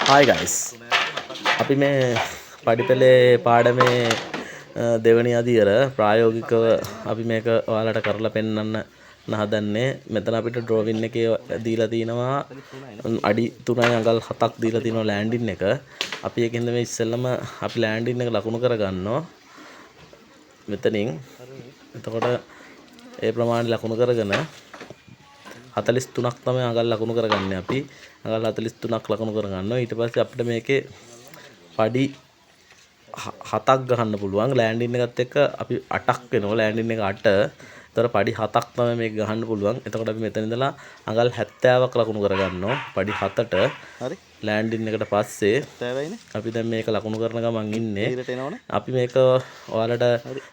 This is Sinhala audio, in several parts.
හායි ගයිස්, අපි මේ පඩිපෙළේ පාඩමේ දෙවනි අදියර ප්‍රායෝගිකව අපි මේක ඔයාලට කරලා පෙන්වන්න හදන්නේ. මෙතන අපිට ඩ්‍රෝවින් එකේ දීලා තිනවා අඩි 3 අඟල් 7ක් දීලා තිනවා ලෑන්ඩින් එක. අපි ඒකෙන්ද මේ ඉස්සෙල්ලම අපි ලෑන්ඩින් එක ලකුණු කරගන්නවා මෙතනින්. එතකොට ඒ ප්‍රමාණය ලකුණු කරගෙන 43ක් තමයි අඟල් ලකුණු කරගන්නේ අපි. අඟල් 43ක් ලකුණු කරගන්නවා. ඊට පස්සේ අපිට මේකේ පඩි 7ක් ගහන්න පුළුවන්. ලෑන්ඩින් එකත් එක්ක අපි 8ක් වෙනවා. ලෑන්ඩින් එක 8. එතකොට පඩි 7ක් තමයි මේක ගහන්න පුළුවන්. එතකොට අපි මෙතන ඉඳලා අඟල් 70ක් ලකුණු කරගන්නවා පඩි 7ට. හරි. ලෑන්ඩින් එකට පස්සේ 70යිනේ. අපි දැන් මේක ලකුණු කරන ගමන් ඉන්නේ. ඊරට එනවනේ. අපි මේක ඔයාලට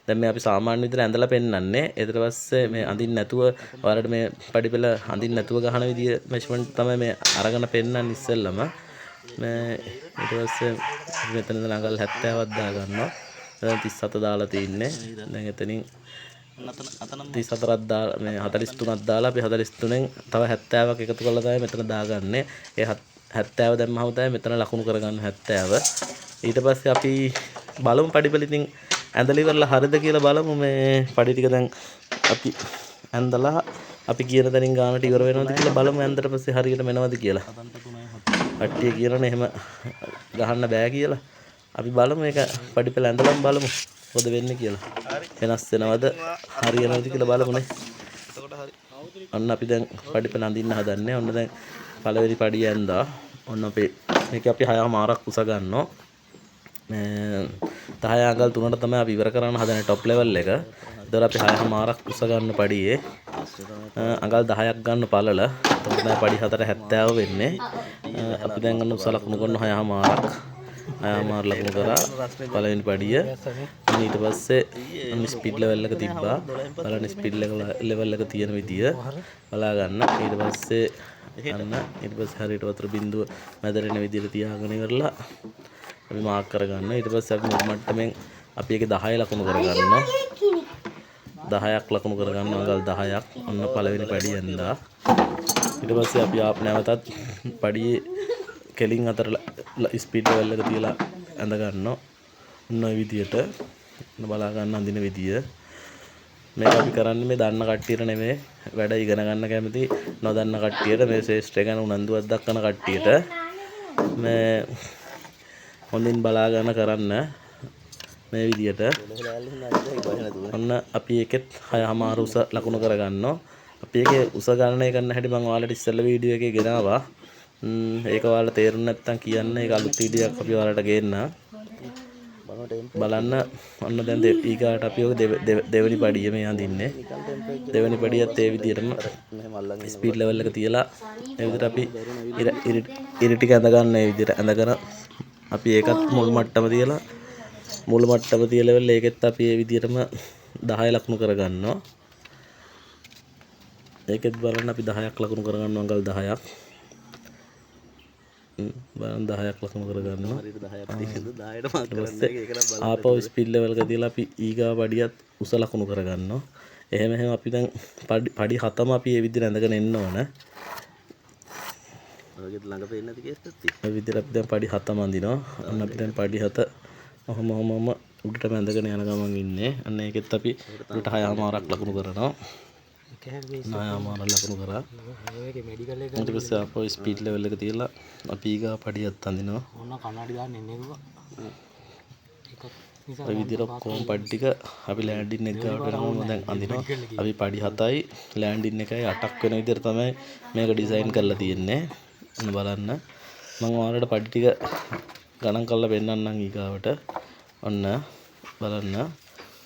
දැන් මේ අපි සාමාන්‍ය විදිහට ඇඳලා පෙන්නන්නේ. ඊට පස්සේ මේ අඳින්න නැතුව ඔයාලට මේ පඩි පෙළ අඳින්න නැතුව ගහන විදිය මෙෂර්මන්ට් තමයි මේ අරගෙන පෙන්නන්නේ ඉස්සෙල්ලම. මේ ඊට පස්සේ මෙතන ඉඳලා අඟල් 70ක් දාගන්නවා. දැන් 37 දාලා තින්නේ. දැන් එතනින් 34ක් දාලා මේ 43ක් දාලා අපි 43න් තව 70ක් එකතු කරලා තමයි මෙතන දාගන්නේ. ඒ 70 දැම්මහම තමයි මෙතන ලකුණු කරගන්න 70. ඊට පස්සේ අපි බලමු පඩිපෙළ ඉතින් ඇඳලා ඉවරලා හරිද කියලා බලමු. මේ පඩි ටික දැන් අපි ඇඳලා අපි කියන තැනින් ගානට ඉවර වෙනවද කියලා බලමු. ඇඳට පස්සේ හරියටම එනවද කියලා. කට්ටිය කියනනේ එහෙම ගහන්න බෑ කියලා. අපි බලමු මේක පඩිපෙළ ඇඳලම බලමු මොකද වෙන්නේ කියලා. වෙනස් වෙනවද හරියනවද කියලා බලමුනේ. ඔන්න අපි දැන් පඩිපෙළ අඳින්න හදන්නේ. ඔන්න දැන් පළවෙනි පඩිය ඇඳා. ඔන්න අපේ මේක අපි 6.5ක් උස ගන්නවා. මේ 10 අඟල් 3ට තමයි අපි ඉවර කරන්න හදන්නේ টොප් ලෙවල් එක. ඒතර අපි 6.5ක් උස ගන්න පඩියේ අඟල් 10ක් ගන්න පළල. එතකොට තමයි පඩි 4 70 වෙන්නේ. අපි දැන් ඔන්න උස ලකුණු කරන 6.5ක්. 6.5 ලකුණු කරා පළවෙනි පඩිය. ඊට පස්සේ ඔන්න ස්පීඩ් ලෙවල් එක තිබ්බා. බලන්න ස්පීඩ් ලෙවල් එක තියෙන විදිය බලා ගන්න. ඊට පස්සේ අන්න ඊට පස්සේ හරියට වතුර බින්දුව මැදට එන විදියට තියාගෙන ඉවරලා අපි මාක් කරගන්න. ඊට පස්සේ අපි මුල් මට්ටමින් අපි ඒකේ 10 ලකුණු කරගන්නවා. 10ක් ලකුණු කරගන්න අඟල් 10ක්. ඔන්න පළවෙනි පඩිය ඇඳා. ඊට පස්සේ අපි නැවතත් පඩියේ කෙලින් අතර ස්පීඩ් ලෙවල් එක තියලා ඇඳ ගන්නවා. ඔන්න ඔය විදියට ඔන්න බලා ගන්න අඳින විදිය. මේක අපි කරන්නේ මේ දන්න කට්ටියට නෙමෙයි, වැඩ ඉගෙන ගන්න කැමති නොදන්න කට්ටියට, මේ ශ්‍රේෂ්ඨය ගැන උනන්දුවක් දක්වන කට්ටියට මේ හොඳින් බලා ගන්න කරන්න මේ විදියට. ඔන්න අපි ඒකෙත් 6.5 උස ලකුණු කරගන්නවා. අපි ඒකේ උස ගණනය කරන හැටි මම ඔයාලට ඉස්සෙල්ලා වීඩියෝ එකේ ගෙනාවා. ඒක ඔයාලට තේරුම් නැත්තම් කියන්න, ඒක අලුත් වීඩියෝ එකක් අපි ඔයාලට ගේන්න. බලන්න ඔන්න දැන් ඊගාට අපි ඔය දෙවෙනි පඩිය මේ අඳින්නේ. දෙවෙනි පඩියත් ඒ විදියටම ස්පීඩ් ලෙවල් එක තියලා ඒ විදියට අපි ඉර ටික ඇඳ ගන්න. ඒ විදියට ඇඳගෙන අපි ඒකත් මුල් මට්ටම තියලා මුල් මට්ටම තියලා වෙලා ඒකෙත් අපි ඒ විදියටම 10 ලකුණු කරගන්නවා. ඒකෙත් බලන්න අපි 10ක් ලකුණු කරගන්නවා, අඟල් 10ක්. බලන්න 10ක් ලකුණු කරගන්නවා. හරියට 10ක් තියෙනද? 10ට මාක් කරන්න. ඒක නම් බලන්න. ආපහු ස්පීඩ් ලෙවල් එක තියලා අපි ඊගාව පඩියත් උස ලකුණු කරගන්නවා. එහෙම අපි දැන් පඩි 7ම අපි ඒ විදිහට ඇඳගෙන එන්න ඕන. ඔයගෙත් ළඟ පේන්නේ නැති කේස් එකක් තියෙනවා. ඔය විදිහට අපි දැන් පඩි 7ම අඳිනවා. ඔන්න අපි දැන් පඩි 7 ඔහොම ඔහොම ඔහොම උඩටම ඇඳගෙන යන ගමන් ඉන්නේ. අන්න ඒකෙත් අපි උඩට 6.5ක් ලකුණු කරනවා. 6.5 ලකුණු කරා. ඊට පස්සේ ආපහු ස්පීඩ් ලෙවල් එක තියලා අපි ඊගා පඩියත් අඳිනවා. ඕන කන්නඩි දාන්න එන්නේ කිව්වා. එකක් නිසා ඔය විදිහට ඔක්කොම පඩි ටික අපි ලෑන්ඩින් එක ගාවට වෙනකම් දැන් අඳිනවා. අපි පඩි 7යි ලෑන්ඩින් එකයි 8ක් වෙන විදිහට තමයි මේක ඩිසයින් කරලා තියෙන්නේ. ඔන්න බලන්න. මම ඔයාලට පඩි ටික ගණන් කරලා පෙන්නන්නම් ඊගාවට. ඔන්න බලන්න.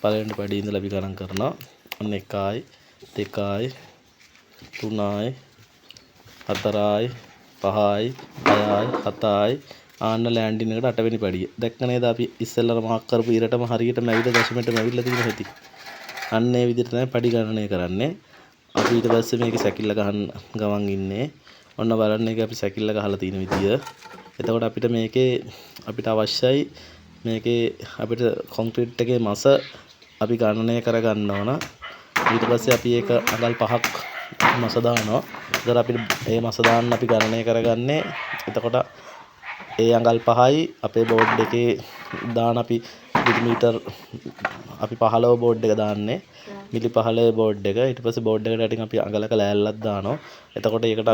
පළවෙනි පඩිය ඉඳලා අපි ගණන් කරනවා. ඔන්න 1යි 2යි 3යි 4යි 5යි 6යි 7යි ආන්න ලෑන්ඩින් එකට 8 වෙනි පඩිය. දැක්ක නේද අපි ඉස්සෙල්ලාම මාක් කරපු ඉරටම හරියටම ඇවිල්ලා දශමයට ඇවිල්ලා තියෙන හැටි. අන්න ඒ විදිහට තමයි පඩි ගණනය කරන්නේ. අපි ඊට පස්සේ මේකේ සැකිල්ල ගහන්න ගමන් ඉන්නේ. ඔන්න බලන්න ඒක අපි සැකිල්ල ගහලා තියෙන විදිය. එතකොට අපිට මේකේ අපිට අවශ්‍යයි මේකේ අපිට කොන්ක්‍රීට් එකේ මස අපි ගණනය කරගන්න ඕන. ඊට පස්සේ අපි ඒක අඟල් 5ක් මස දානවා. එතකොට අපිට මේ මස දාන්න අපි ගණනය කරගන්නේ. එතකොට ඒ අඟල් 5යි අපේ බෝඩ් එකේ දාන අපි මිලිමීටර් අපි 15 බෝඩ් එක දාන්නේ. මිලි 15 බෝඩ් එක. ඊට පස්සේ බෝඩ් එකට යටින් අපි අඟලක ලෑල්ලක් දානවා. එතකොට ඒකට